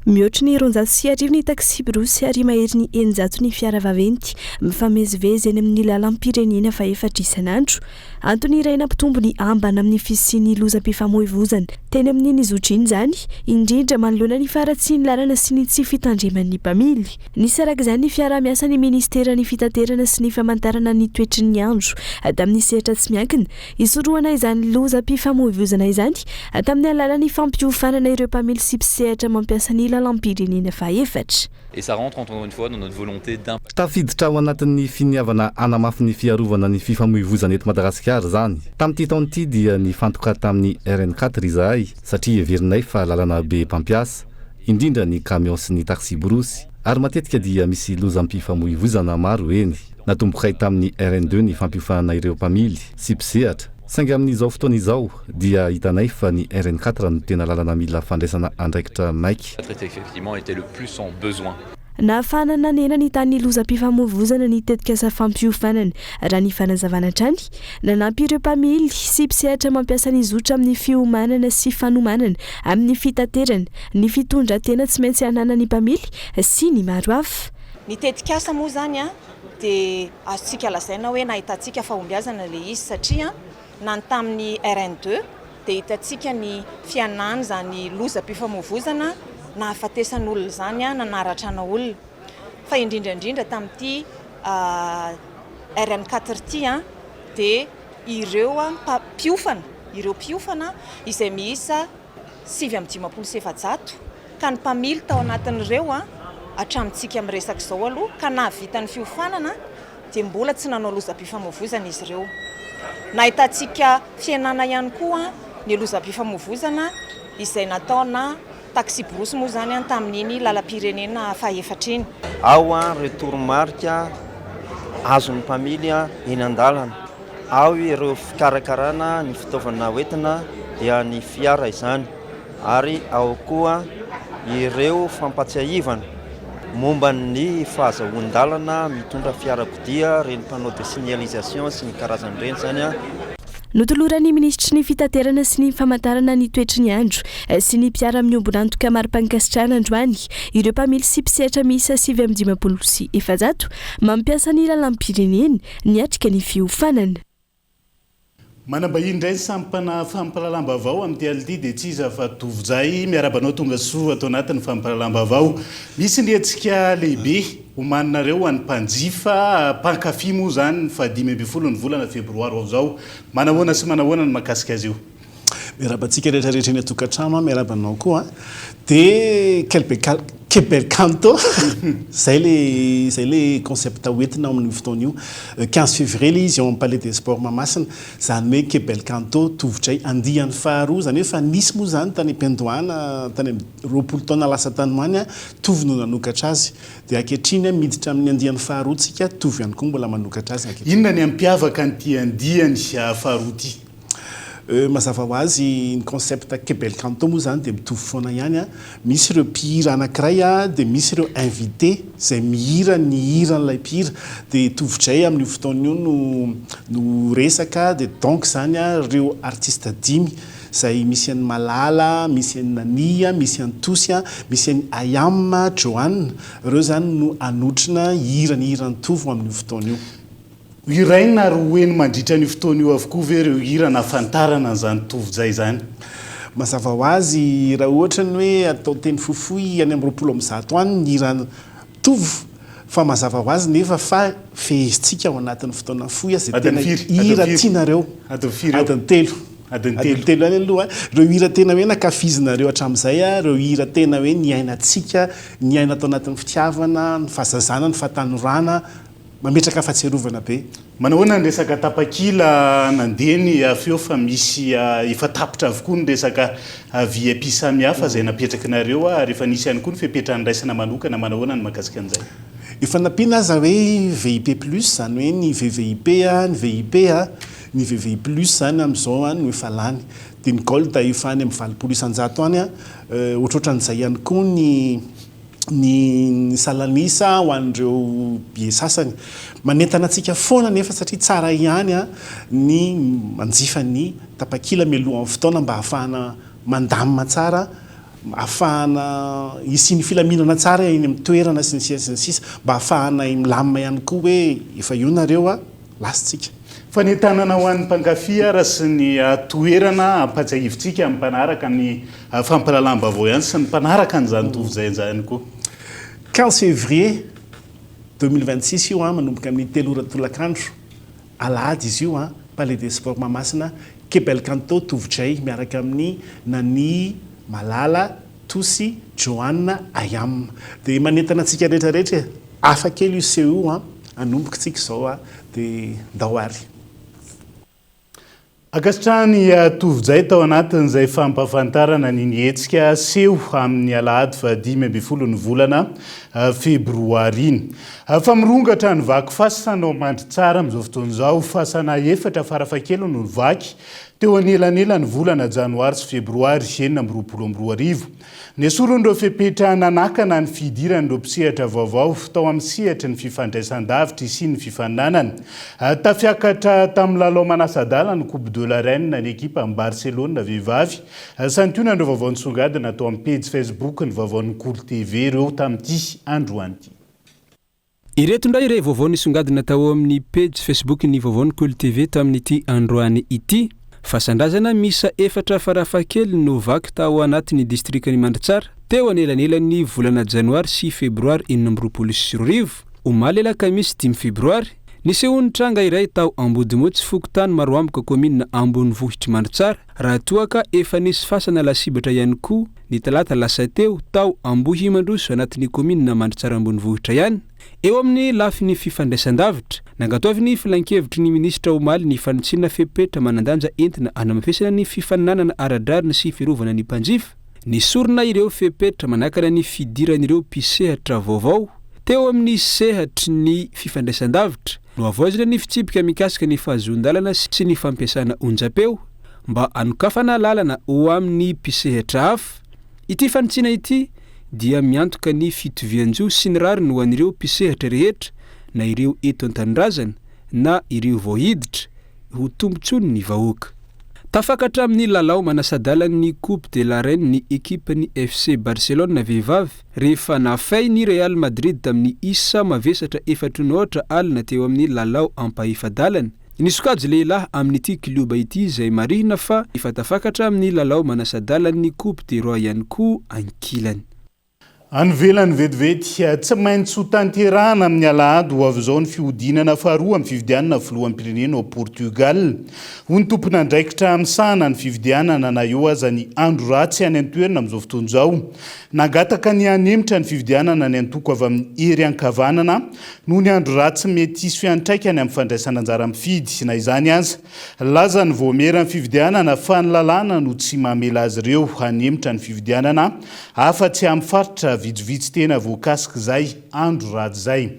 Mihoatry ny 1200 ny taksiborosy ary maherin'ny 600 ny fiara vaventy mifamezivezy eny amin'ny lalam-pirenena fahefatra isan'andro. Antony iray nampitombo ny ambana amin'ny fisian'ny lozam-pifamoivoizana teny amin'iny zotra iny izany, indrindra manoloana ny faharatsian'ny lalana sy ny tsy fitandreman'ny mpamily. Nisy araka izany ny fiaraha-miasan'ny minisiteran'ny Fitaterana sy ny famantarana ny toetry ny andro tamin'ny sehatra tsy miankina Hisorohana izany lozam-pifamoivoizana izany tamin'ny alalan'ny fampiofanana ireo mpamily sy mpisehatra mampiasa ny lalam-pirenena fahefatra. Et ça rentre encore une fois dans notre volonté d'impact. Tafiditra ao anatin'ny finiavana hanamafy ny fiarovana ny fifamoivoizana eto Madagasikara izany. Tamin'ity taona ity dia nifantoka tamin'ny RN quatre izahay satria heverinay fa lalana be mpampiasa, indrindra ny camion sy ny taxi-brousse, ary matetika dia misy lozam-pifamoivoizana maro eny. Natombokay tamin'ny RN deux ny fampiofanana ireo mpamily sy mpisehatra, saingy amin'izao fotoana izao dia hitanay fa ny RN quatre no tena lalana mila fandraisana andraikitra maika. Nahafahana nanena ny tahan'ny lozam-pifamoivoizana ny tetikasa fampiofanana, raha ny fanazavana hatrany. Nanampy ireo mpamily sy mpisehatra mampiasa ny zotra amin'ny fiomanana sy fanomanana amin'ny fitaterana, ny fitondran-tena tsy maintsy ananan'ny mpamily sy ny maro hafa. Ny tetikasa moa izany dia azontsika lazaina hoe nahitantsika fahombiazana ilay izy satria na ny tamin'ny RN deux dia hitantsika ny fihenan'izany lozam-pifamoivoizana nahafatesan'olona izany na naharatrana olona fa indrindra indrindra tamin'ity RN quatre ity dia ireo mpiofana ireo mpiofana izay miisa 459 ka ny mpamily tao anatin'ireo hatramintsika miresaka izao aloha ka nahavita ny fiofanana dia mbola tsy nanao lozam-pifamoivoizana izy ireo. Nahitantsika fihenana ihany koa ny lozam-pifamoivoizana izay nataona taxi-brousse moa izany tamin'iny lalam-pirenena fahefatra iny. Ao ireo toromarika azon'ny mpamily eny an-dalana. Ao ireo fikarakarana ny fitaovana hoentina dia ny fiara izany ary ao koa ireo fampatsiahivana momba ny fahazahoan-dalana mitondra fiarakodia, ireny panneau de signalisation sy ny karazany ireny izany. Notoloran'ny minisitry ny Fitaterana sy ny famantarana ny toetry ny andro sy ny mpiara-miombon'antoka mari-pankasitrahana androany ireo mpamily sy mpisehatra miisa 459 mampiasa ny lalam-pirenena niatrika ny fiofanana. Manam-bahiny indray ny sampana fampahalalam-baovao amin'ity alina ity dia tsy iza fa Tovojay. Miarahaba anao tonga soa ato anatin'ny fampahalalam-baovao. Misy ny hetsika lehibe omaninareo ho an'ny mpanjifa, mpankafy moa izany ny faha 15 ny volana febroary ho avy izao. Manahoana sy manahoana ny mahakasika azy io? Miarahaba antsika rehetra rehetra eny an-tokantrano an, miarahaba anao koa an. Dia quel bel que bel canto, zay le zay le concept hoentina ao amin'io fotoana io. 15 février ilay izy ao amin'ny Palais des Sports Mahamasina. Izany hoe que bel canto tovotray andiany faharoa, izany hoe efa nisy moa izany tany am-piandohana tany amin'ny 20 taona lasa tany ho any, Tovo no nanokatra azy. Dia ankehitriny miditra amin'ny andiany faharoa tsika, Tovo ihany koa mbola manokatra azy ankehitriny. Inona ny hampiavaka an'ity andiany faharoa ity? Mazava ho azy, ny concept Que Bel Canto moa izany dia mitovy foana ihany an. Misy ireo mpihira anankiray dia misy ireo invité izay mihira ny hiran'ilay mpihira. Dia Tovojay amin'io fotoana io no no resaka dia donc izany ireo artiste dimy izay misy an'i Malala, misy an'i Nania, misy an'i Tosy, misy an'i Ayam, Johanna, ireo izany no hanotrona hihira ny hiran'i Tovo amin'io fotoana io. Hiraina ary ho heno mandritra an'io fotoana io avokoa ve ireo hira nahafantarana an'izany Tovojay izany? Mazava ho azy, raha ohatra ny hoe atao teny fohifohy any amin'ny 120 any ny hira Tovo, fa mazava ho azy nefa fa fehezintsika ao anatin'ny fotoana fohy izay tena hira tianareo. Adiny firy eo? Adiny telo. Adiny telo. Adiny telo ihany aloha. Ireo hira tena hoe nankafizinareo hatramin'izay, ireo hira tena hoe niainantsika, niaina tao anatin'ny fitiavana, ny fahazazana, ny fahatanorana, Mametraka fahatsiarovana be. Manahoana ny resaka tapakila nandeha ny feo fa misy efa tapitra avokoa ny resaka vip samihafa izay napetrakinareo ary efa nisy ihany koa ny fepetra niraisana manokana manahoana ny mahakasika an'izay? Efa nampiana aza hoe vip plus izany hoe ny vvip, ny vip, ny vvi plus izany amin'izao no efa lany. Dia ny gold efa any amin'ny 80% any, ohatrohatran'izay ihany koa ny. ny salan'isa ho an'ireo billet sasany. Manentana antsika foana anefa satria tsara ihany ny manjifa ny tapakila mialohan'ny fotoana mba hahafahana mandamina tsara, ahafahana hisian'ny filaminana tsara eny amin'ny toerana sy ny sisa sy ny sisa, mba ahafahanay milamina ihany koa hoe efa io nareo a, lasa tsika. Fanentanana ho an'ny mpankafy ara sy ny toerana ampatsiahivintsika amin'ny mpanaraka ny fampahalalam-baovao ihany sy ny mpanaraka an'izany Tovozay izany koa. 15 février 2026 io an, manomboka amin'ny telo ora tolakandro, alahady izy io an, Palais des Sports Mahamasina, Quai Bel Canto, Tovo Jay miaraka amin'ny Nanie, Malala, Tosy, Johanna, Ayam. Dia manentana antsika rehetra rehetra e! Hafa kely io seho io an! Hanomboka tsika izao an! Dia ndao ary! Ankasitrahan'i Tovojay tao anatin'izay fampahafantarana ny ny hetsika seho amin'ny alahady faha 15 ny volana febroary iny. Fa mirongatra ny vaky fasana ao Mandritsara amin'izao fotoana izao. Fasana efatra farafahakeliny no vaky teo anelanelan'ny volana janoary sy febroary 2026. Nesorin'ireo fepetra nanakana ny fidiran'ireo mpisehatra vaovao tao amin'ny sehatry ny fifandraisan-davitra hisian'ny fifaninanana. Tafiakatra tamin'ny lalao manasa-dalana ny Coupe de la Reine ny ekipan'i Barcelone vehivavy. Santionan'ireo vaovao nisongadina tao amin'ny pejy Facebook ny vaovaon'ny Kolo TV ireo tamin'ity androany ity. Ireto indray ireo vaovao nisongadina tao amin'ny pejy Facebook ny Vaovaon'ny Kolo TV tamin'ity androany ity. Fasan-drazana miisa efatra farafahakeliny no vaky tao anatin'ny distrikan'i Mandritsara teo anelanelan'ny volana janoary sy febroary 2026. Omaly alakamisy dimy febroary, nisehoan'ny tranga iray tao Ambodimotsy, fokontany Maroamboka, kaominina ambonivohitr'i Mandritsara, raha toa ka efa nisy fasana lasibatra ihany koa ny talata lasa teo tao Ambohimandroso anatin'ny kaominina Mandritsara ambonivohitra ihany. Eo amin'ny lafiny fifandraisan-davitra, nankatoavin'ny filankevitry ny minisitra omaly ny fanitsiana fepetra manan-danja entina hanamafisana ny fifaninanana ara-drariny sy fiarovana ny mpanjifa. Nesorina ireo fepetra manakana ny fidiran'ireo mpisehatra vaovao teo amin'ny sehatry ny fifandraisan-davitra. Nohavaozina ny fitsipika mikasika ny fahazoan-dalana sy ny fampiasana onjam-peo mba hanokafana lalana ho amin'ny mpisehatra hafa. Ity fanitsiana ity dia miantoka ny fitovian-jo sy ny rariny ho an'ireo mpisehatra rehetra, na ireo eto an-tanindrazana na ireo vao hiditra, ho tombontsoan'ny vahoaka. Tafakatra amin'ny lalao manasa-dalan'ny Coupe de la Reine ny ekipan'ny FC Barcelone vehivavy rehefa nafay ny Real Madrid tamin'ny isa mavesatra efatro no aotra alina teo amin'ny lalao ampahefa-dalana. Ny sokajy lehilahy amin'ity klioba ity izay marihina fa efa tafakatra amin'ny lalao manasa-dalan'ny Coupe des Rois ihany koa ankilany. Any ivelany vetivety, tsy maintsy ho tanterahana amin'ny alahady ho avy izao ny fihodinana faharoa amin'ny fifidianana filoham-pirenena ao Portugal. Ho ny tompon'andraikitra misahana ny fifidianana na eo aza ny andro ratsy any an-toerana amin'izao fotoana izao. Nangataka ny hanemotra ny fifidianana ny antoko avy amin'ny hery ankavanana noho ny andro ratsy mety hisy fiantraikany amin'ny fandraisana anjara mifidy. Na izany aza, Nilaza ny vaomieran'ny fifidianana fa ny lalàna no tsy mamela azy ireo hanemotra ny fifidianana afa-tsy amin'ny faritra vitsivitsy tena voakasik'izay andro ratsy izay.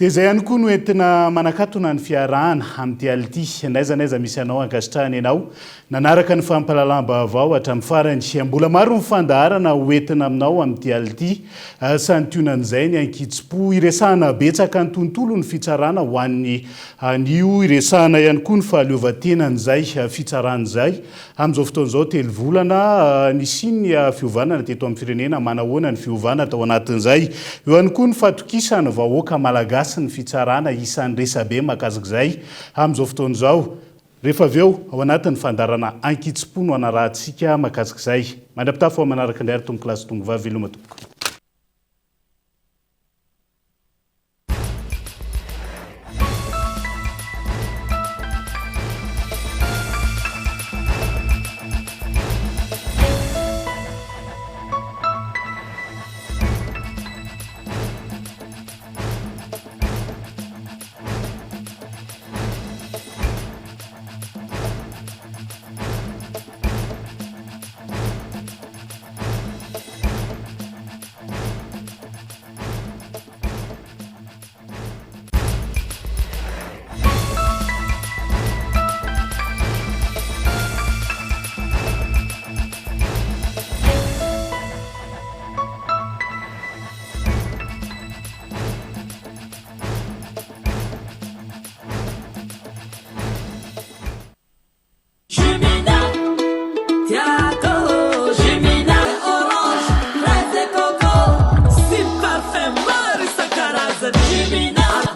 Dia izay ihany koa no entina manakatona ny fiarahana amin'ity alina ity. N'aiza n'aiza misy anao ankasitrahana ianao nanaraka ny fampahalalam-baovao hatramin'ny farany. Mbola maro ny fandaharana ho entina aminao amin'ity alina ity. Santionan'izay ny ankitsim-po iresahana betsaka ny tontolon'ny fitsarana ho an'ny Anio iresahana ihany koa ny fahaleovantenan'izay fitsarana izay. Amin'izao fotoana izao, telo volana nisian'ny fiovanana teto amin'ny firenena, manahoana ny fiovana tao anatin'izay? Eo ihany koa ny fatokisan'ny vahoaka malagasy ny fitsarana, isan'ny resabe mahakasika izay amin'izao fotoana izao. Rehefa avy eo, ao anatin'ny fandaharana ankitsim-po no hanarahantsika mahakasika izay. Mandra-pitafo amin'ny manaraka indray ary tompokolahy sy tompovavy, veloma tompoko.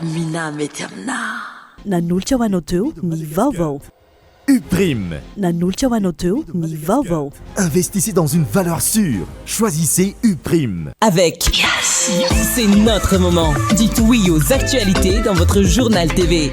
Mina mety aminà. Nanolotra ho anao teo ny vaovao. Uprime. Nanolotra ho anao teo ny vaovao. Investissez dans une valeur sûre. Choisissez Uprime. Avec Yes, c'est notre moment. Dites oui aux actualités dans votre journal TV.